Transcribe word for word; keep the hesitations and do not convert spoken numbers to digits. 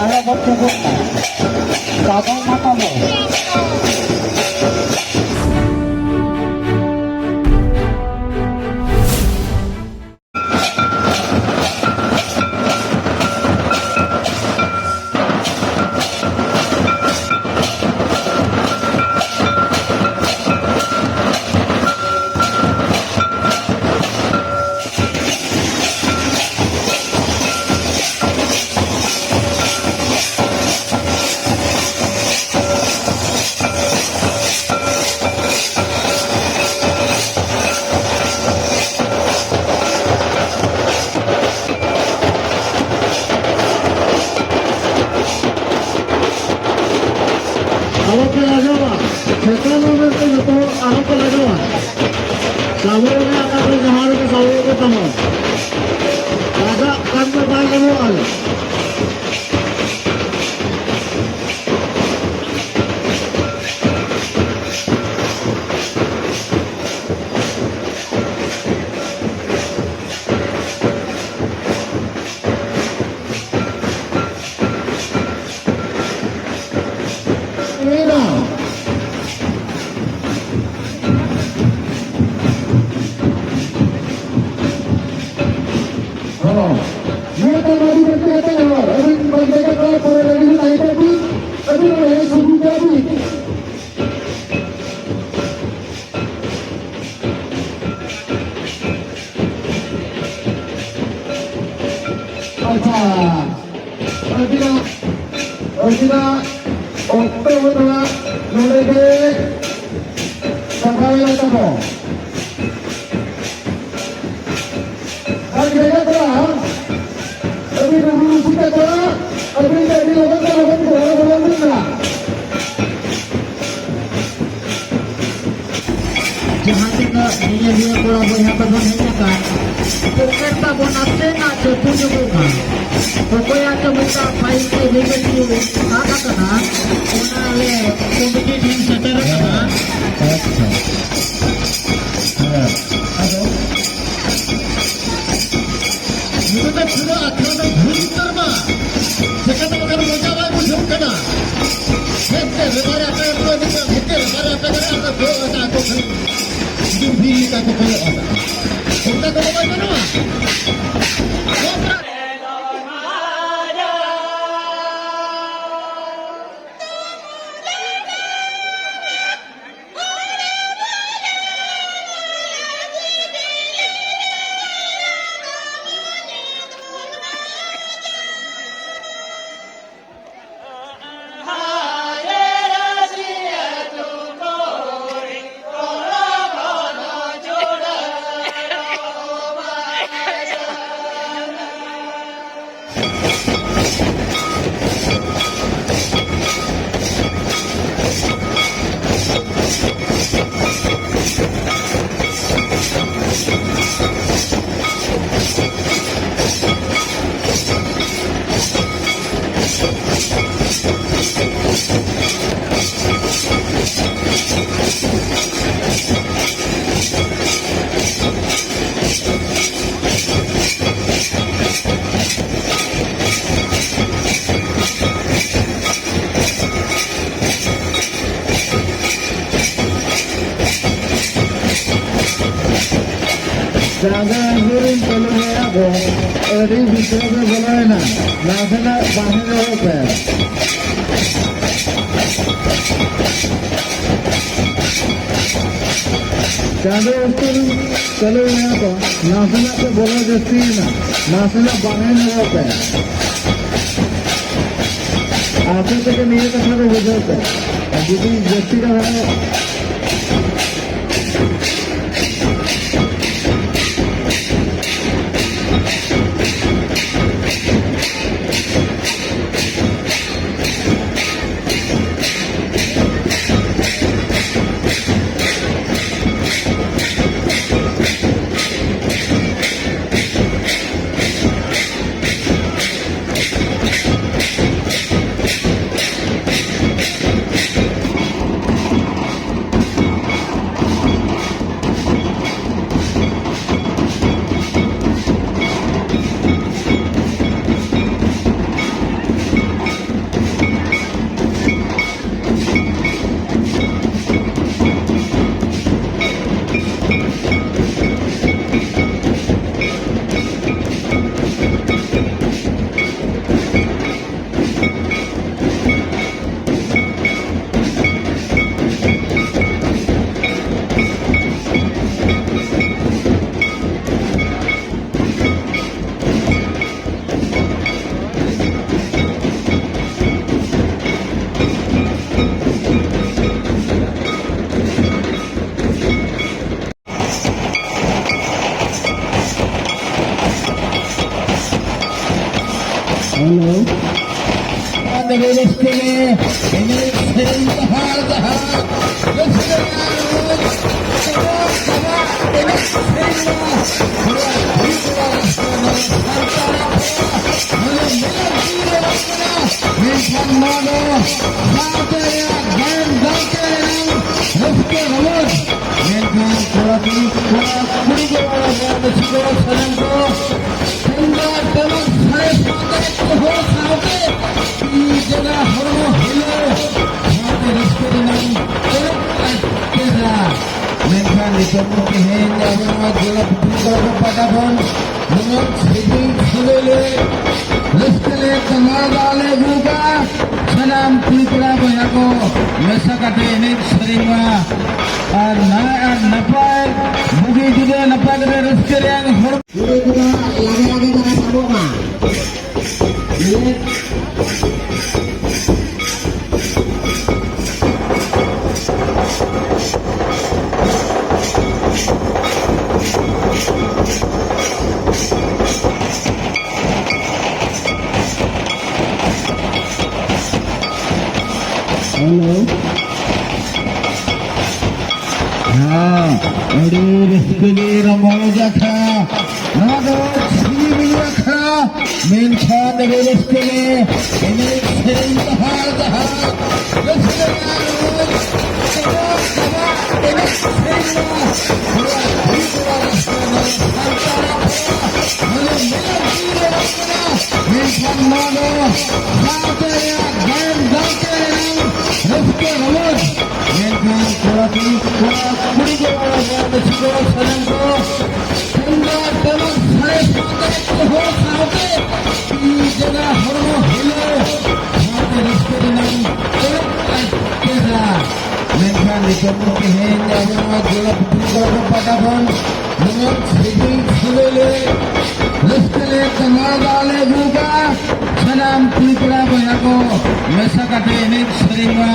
ᱟᱞᱚ ᱵᱚᱱ ᱛᱤᱸᱜᱩᱱ ᱢᱟ᱾ ᱥᱟᱫᱚᱢ ᱢᱟ ᱛᱟᱵᱚ᱾ ᱟᱞᱚᱯᱮ ᱞᱟᱡᱟᱣᱟ, ᱪᱮᱛᱟᱱ ᱨᱮ ᱢᱮᱱᱛᱮ ᱡᱚᱛᱚ ᱦᱚᱲ ᱟᱞᱚᱯᱮ ᱞᱟᱡᱟᱣᱟ᱾ ᱥᱟᱵᱚᱜ ᱨᱮᱭᱟᱜ ᱠᱟᱛᱷᱟ ᱡᱟᱦᱟᱸ ᱨᱮᱜᱮ ᱥᱟᱵᱚᱜ ᱜᱮ ᱛᱟᱢᱟ᱾ ᱞᱟᱡᱟᱜ ᱠᱟᱱ ᱫᱚ ᱵᱟᱭ ᱜᱟᱱᱚᱜᱼᱟ᱾ ᱦᱚᱸ᱾ ᱱᱤᱭᱟᱹ ᱛᱟᱭᱚᱢ ᱟᱹᱰᱤ ᱵᱟᱹᱲᱛᱤ ᱠᱟᱛᱮ ᱦᱚᱲ, ᱟᱹᱵᱤᱱ ᱵᱟᱹᱲᱛᱤ ᱠᱟᱛᱮ ᱯᱚᱨᱮ ᱞᱟᱹᱜᱤᱫ ᱛᱟᱦᱮᱸ ᱠᱚᱜ ᱵᱤᱱ, ᱟᱹᱵᱤᱱ ᱚᱸᱰᱮ ᱥᱩᱵᱤᱫᱷᱟ ᱵᱤᱱ᱾ ᱟᱪᱪᱷᱟ, ᱟᱹᱵᱤᱱᱟᱜ, ᱟᱹᱵᱤᱱᱟᱜ ᱚᱠᱛᱚ ᱫᱚ ᱱᱟᱦᱟᱜ ᱱᱚᱰᱮ ᱜᱮ ᱪᱟᱵᱟᱭᱮᱱ ᱛᱟᱵᱚᱱ᱾ ᱟᱨ ᱡᱟᱭᱜᱟ ᱠᱚᱲᱟ, ᱟᱹᱵᱤᱱ ᱨᱩ ᱨᱩᱥᱤᱠᱟ ᱠᱚᱲᱟ, ᱟᱹᱵᱤᱱ ᱫᱚ ᱟᱹᱰᱤ ᱞᱚᱜᱚᱱ ᱛᱮ ᱞᱚᱜᱚᱱ ᱜᱚᱲᱚ ᱜᱚᱲᱚ ᱵᱤᱱ ᱢᱮᱱᱟ᱾ ᱡᱟᱦᱟᱸ ᱛᱤᱱᱟᱹᱜ ᱧᱮᱧᱮᱞᱤᱭᱟᱹ ᱠᱚᱲᱟ ᱵᱚᱭᱦᱟ ᱠᱚᱵᱚᱱ ᱦᱮᱡ ᱟᱠᱟᱱ, ᱯᱚᱠᱮᱴ ᱛᱟᱵᱚᱱ ᱱᱟᱥᱮᱱᱟᱜ ᱪᱟᱹᱯᱩ ᱧᱚᱜᱚᱜ ᱠᱟᱱ᱾ ᱚᱠᱚᱭᱟᱜ ᱪᱚ ᱢᱤᱫᱴᱟᱝ ᱯᱷᱟᱭᱤᱞ ᱨᱮ ᱨᱤᱡᱮᱠᱴ ᱥᱟᱵ ᱟᱠᱟᱱᱟ, ᱚᱱᱟ ᱟᱞᱮ ᱠᱚᱢᱤᱴᱤ ᱴᱷᱮᱱ ᱥᱮᱴᱮᱨ ᱟᱠᱟᱱᱟ᱾ ᱟᱪᱪᱷᱟ᱾ ᱦᱮᱸ, ᱟᱫᱚ ᱢᱤᱫ ᱯᱩᱨᱟᱹ ᱟᱠᱷᱲᱟ ᱫᱚ ᱵᱷᱩᱞ ᱩᱛᱟᱹᱨ ᱢᱟ᱾ ᱪᱮᱠᱟᱛᱮ ᱵᱟᱠᱷᱟᱱ ᱢᱚᱡᱟ ᱵᱟᱭ ᱵᱩᱡᱷᱟᱹᱣ ᱠᱟᱱᱟ᱾ ᱦᱮᱡ ᱛᱮ ᱨᱮᱵᱟᱨ ᱟᱯᱮ ᱠᱚ ᱱᱤᱛᱚᱜ ᱦᱮᱡ ᱛᱮ ᱨᱮᱵᱟᱨ ᱟᱯᱮ ᱠᱚ ᱟᱫᱚ ᱫᱚ ᱚᱱᱟ ᱠᱚ ᱠᱷᱟᱱ ᱡᱩᱫᱤ ᱵᱷᱤᱲ ᱞᱮᱠᱟ ᱠᱚ ᱠᱚᱭᱚᱜ ᱟᱠᱟᱫ᱾ ᱚᱱᱠᱟ ᱠᱚᱫᱚ ᱵᱟᱭ ᱜᱟᱱᱚᱜᱼᱟ᱾ ᱡᱟᱸᱜᱟ ᱟᱹᱜᱩᱨᱤᱧ ᱪᱟᱹᱞᱩᱭᱟ ᱫᱚ ᱟᱹᱰᱤ ᱵᱷᱤᱛᱨᱤ ᱜᱮ ᱵᱚᱞᱚᱭᱮᱱᱟ, ᱱᱟᱥᱮᱱᱟᱜ ᱵᱟᱦᱨᱮ ᱧᱚᱜᱚᱜ ᱯᱮ᱾ ᱪᱟᱸᱫᱚ ᱩᱥᱩᱞ ᱪᱟᱹᱞᱩᱭᱮᱱᱟ ᱠᱚ, ᱱᱟᱥᱮᱱᱟᱜ ᱯᱮ ᱵᱚᱞᱚ ᱡᱟᱹᱥᱛᱤᱭᱮᱱᱟ, ᱱᱟᱥᱮᱱᱟᱜ ᱵᱟᱦᱨᱮ ᱧᱚᱜᱚᱜ ᱯᱮ᱾ ᱟᱯᱮ ᱛᱮᱜᱮ ᱱᱤᱭᱟᱹ ᱠᱟᱛᱷᱟ ᱠᱚ ᱵᱩᱡᱷᱟᱹᱣ ᱯᱮ᱾ ᱟᱨ ᱡᱩᱫᱤ ᱡᱟᱹᱥᱛᱤ ᱠᱟᱛᱷᱟ ᱦᱮᱞᱳ᱾ ᱟᱨ ᱨᱟᱹᱥᱠᱟᱹ ᱜᱮ ᱮᱱᱮᱡ ᱥᱮᱨᱮᱧ ᱰᱟᱦᱟᱨ ᱰᱟᱦᱟᱨ ᱨᱟᱹᱥᱠᱟᱹ ᱨᱮᱱᱟᱜ ᱨᱚᱢᱚᱡᱽ ᱪᱟᱵᱟ ᱪᱟᱵᱟ ᱮᱱᱮᱡ ᱥᱮᱨᱮᱧ ᱢᱟ ᱱᱚᱣᱟ ᱦᱩᱭᱩᱜ ᱠᱟᱱᱟ ᱥᱟᱱᱛᱟᱲ ᱟᱠᱷᱲᱟ᱾ ᱱᱚᱰᱮ ᱢᱮᱞᱟ ᱡᱤᱣᱤ ᱨᱮ ᱵᱟᱝ ᱠᱟᱱᱟ, ᱢᱮᱱᱠᱷᱟᱱ ᱱᱚᱣᱟ ᱫᱚ ᱥᱟᱶᱛᱟ ᱨᱮᱭᱟᱜ ᱜᱟᱭᱟᱱ ᱫᱟᱲᱮ ᱨᱮᱱᱟᱜ ᱨᱟᱹᱥᱠᱟᱹ ᱨᱚᱢᱚᱡᱽ᱾ ᱢᱮᱱᱠᱷᱟᱱ ᱠᱚᱲᱟ ᱠᱩᱲᱤ, ᱠᱚᱲᱟ ᱠᱩᱲᱤ ᱠᱚ, ᱚᱲᱟᱜ ᱨᱮᱱ ᱥᱤᱠᱲᱟ ᱥᱟᱱᱟᱢ ᱠᱚ ᱛᱩᱢᱫᱟᱜ ᱴᱟᱢᱟᱠ ᱥᱟᱰᱮ ᱥᱟᱶᱛᱮ ᱡᱚᱛᱚ ᱦᱚᱲ ᱥᱟᱶᱛᱮ ᱛᱤ ᱡᱟᱸᱜᱟ ᱦᱚᱲᱢᱚ ᱦᱤᱞᱟᱹᱣ ᱥᱟᱶᱛᱮ ᱨᱟᱹᱥᱠᱟᱹ ᱨᱮᱱᱟᱝ ᱯᱚᱨᱚᱵᱽ ᱟᱨ ᱪᱮᱦᱨᱟ᱾ ᱢᱮᱱᱠᱷᱟᱱ ᱱᱤᱛᱚᱜ ᱫᱚ ᱛᱮᱦᱮᱧ ᱟᱵᱚ ᱱᱚᱣᱟ ᱜᱚᱞᱟᱯ ᱯᱟᱛᱟ ᱠᱷᱚᱱ ᱱᱚᱣᱟ ᱥᱤᱵᱤᱞ ᱥᱤᱵᱤᱞ ᱨᱟᱹᱥᱠᱟᱹ ᱞᱮ ᱛᱟᱢᱟ ᱫᱟᱜ ᱞᱮ ᱟᱹᱜᱩ ᱠᱟᱜᱼᱟ᱾ ᱥᱟᱱᱟᱢ ᱠᱩᱲᱤ ᱠᱚᱲᱟ ᱵᱚᱭᱦᱟ ᱠᱚ ᱢᱮᱥᱟ ᱠᱟᱛᱮ ᱮᱱᱮᱡ ᱥᱮᱨᱮᱧ ᱢᱟ᱾ ᱟᱨ ᱱᱟᱭ ᱟᱨ ᱱᱟᱯᱟᱭ, ᱵᱩᱜᱤ ᱡᱩᱫᱟᱹ ᱱᱟᱯᱟᱭ ᱠᱟᱛᱮ ᱨᱟᱹᱥᱠᱟᱹ ᱨᱮᱭᱟᱜ ᱦᱚᱲ ᱠᱩᱲᱤ ᱠᱚᱫᱚ ᱞᱟᱜᱮ ᱞᱟᱜᱮ ᱫᱷᱟᱨᱟ ᱥᱟᱵᱚᱜ ᱢᱟ᱾ ᱦᱮᱞᱳ᱾ ᱦᱮᱸ, ᱟᱹᱰᱤ ᱨᱟᱹᱥᱠᱟᱹ ᱜᱮ ᱨᱚᱢᱚᱡᱽ ᱟᱠᱷᱲᱟ᱾ ᱱᱚᱣᱟ ᱫᱚ ᱪᱷᱤᱞᱤᱢᱤᱞᱤ ᱟᱠᱷᱲᱟ᱾ ᱢᱮᱱᱠᱷᱟᱱ ᱟᱹᱰᱤ ᱨᱟᱹᱥᱠᱟᱹ ᱜᱮ ᱮᱱᱮᱡ ᱥᱮᱨᱮᱧ ᱰᱟᱦᱟᱨ ᱰᱟᱦᱟᱨ ᱨᱟᱹᱥᱠᱟᱹ ᱨᱮᱱᱟᱜ ᱨᱚᱢᱚᱡᱽ ᱪᱟᱵᱟ ᱪᱟᱵᱟ ᱮᱱᱮᱡ ᱥᱮᱨᱮᱧ ᱢᱟ᱾ ᱱᱚᱣᱟ ᱦᱩᱭᱩᱜ ᱠᱟᱱᱟ ᱥᱟᱱᱛᱟᱲ ᱟᱠᱷᱲᱟ᱾ ᱱᱚᱰᱮ ᱢᱮᱞᱟ ᱡᱤᱣᱤ ᱨᱮ ᱵᱟᱝ ᱠᱟᱱᱟ᱾ ᱢᱮᱱᱠᱷᱟᱱ ᱱᱚᱣᱟ ᱫᱚ ᱥᱟᱶᱛᱟ ᱨᱮᱭᱟᱜ ᱜᱟᱭᱟᱱ ᱫᱟᱲᱮ ᱨᱮᱱᱟᱜ ᱨᱟᱹᱥᱠᱟᱹ ᱨᱚᱢᱚᱡᱽ᱾ ᱢᱮᱱᱠᱷᱟᱱ ᱠᱚᱲᱟ ᱠᱩᱲᱤ, ᱠᱚᱲᱟ ᱠᱩᱲᱤ ᱠᱚ, ᱚᱲᱟᱜ ᱨᱮᱱ ᱥᱤᱠᱲᱟ ᱥᱟᱱᱟᱢ ᱠᱚ ᱛᱩᱢᱫᱟᱜ ᱴᱟᱢᱟᱠ ᱥᱟᱰᱮ ᱥᱟᱶᱛᱮ ᱡᱚᱛᱚ ᱦᱚᱲ ᱥᱟᱶᱛᱮ ᱛᱤ ᱡᱟᱸᱜᱟ ᱦᱚᱲᱢᱚ ᱦᱤᱞᱟᱹᱣ ᱥᱟᱶᱛᱮ ᱨᱟᱹᱥᱠᱟᱹ ᱨᱮᱱᱟᱜ ᱯᱚᱨᱚᱵᱽ ᱟᱨ ᱪᱮᱦᱨᱟ᱾ ᱢᱮᱱᱠᱷᱟᱱ ᱱᱤᱛᱚᱜ ᱫᱚ ᱛᱮᱦᱮᱧ ᱟᱵᱚ ᱱᱚᱣᱟ ᱜᱚᱞᱟᱯ ᱯᱟᱛᱟ ᱠᱷᱚᱱ ᱱᱚᱣᱟ ᱥᱤᱵᱤᱞ ᱥᱤᱵᱤᱞ ᱨᱟᱹᱥᱠᱟᱹ ᱞᱮ ᱛᱟᱢᱟ ᱫᱟᱜ ᱞᱮ ᱟᱹᱜᱩ ᱠᱟᱜᱼᱟ᱾ ᱥᱟᱱᱟᱢ ᱠᱩᱲᱤ ᱠᱚᱲᱟ ᱵᱚᱭᱦᱟ ᱠᱚ ᱢᱮᱥᱟ ᱠᱟᱛᱮ ᱮᱱᱮᱡ ᱥᱮᱨᱮᱧ ᱢᱟ᱾